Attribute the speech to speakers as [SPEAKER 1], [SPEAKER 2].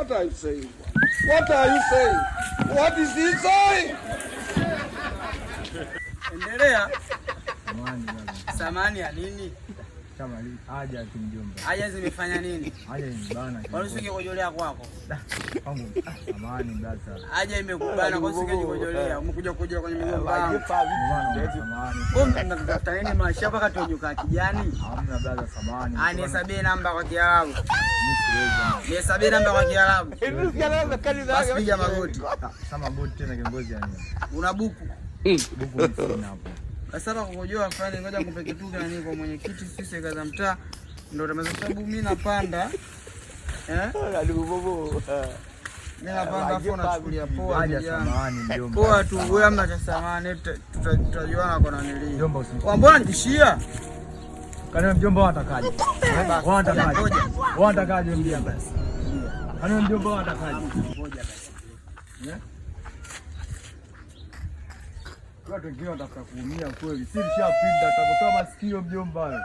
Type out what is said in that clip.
[SPEAKER 1] What are you saying? What are you saying? What is he saying?
[SPEAKER 2] Endelea.
[SPEAKER 3] Samahani baba.
[SPEAKER 2] Samani ya nini?
[SPEAKER 3] Kama haja tu mjomba.
[SPEAKER 2] Haja zimefanya nini?
[SPEAKER 3] Haja imebana.
[SPEAKER 2] Kwani usingekojolea kwako?
[SPEAKER 3] Kwangu samahani brother.
[SPEAKER 2] Haja imekubana kwa usingejikojolea. Umekuja kuja kwenye migomba yangu.
[SPEAKER 3] Samahani.
[SPEAKER 2] Wewe mnatafuta nini maisha mpaka tunyuka kijani?
[SPEAKER 3] Hamna brother, samahani.
[SPEAKER 2] Ah, nihesabie namba kwa Kiarabu.
[SPEAKER 3] Mimi siwezi.
[SPEAKER 2] Nihesabie namba kwa Kiarabu. Basi piga magoti.
[SPEAKER 3] Sama magoti tena kiongozi yani.
[SPEAKER 2] Una buku.
[SPEAKER 3] Buku sina hapo.
[SPEAKER 2] Sasa hapa kukojoa fulani, ngoja nikupe kitu gani kwa mwenyekiti sisi kaza mtaa ndio utamaliza, sababu mimi napanda eh, mimi napanda afu unachukulia poa
[SPEAKER 3] Haja
[SPEAKER 2] vijana.
[SPEAKER 3] samahani mjomba.
[SPEAKER 2] Poa tu wewe, hamna cha samahani, tutajuana kwa nanili.
[SPEAKER 3] Mjomba usimsikie.
[SPEAKER 2] Mbona nitishia?
[SPEAKER 3] Kani mjomba watakaje? Watakaje? Watakaje mjomba? Kani mjomba watakaje?
[SPEAKER 2] Ngoja basi.
[SPEAKER 3] Watu wengine wanataka kuumia kweli. Si mshapinda, atakutoa masikio mjomba.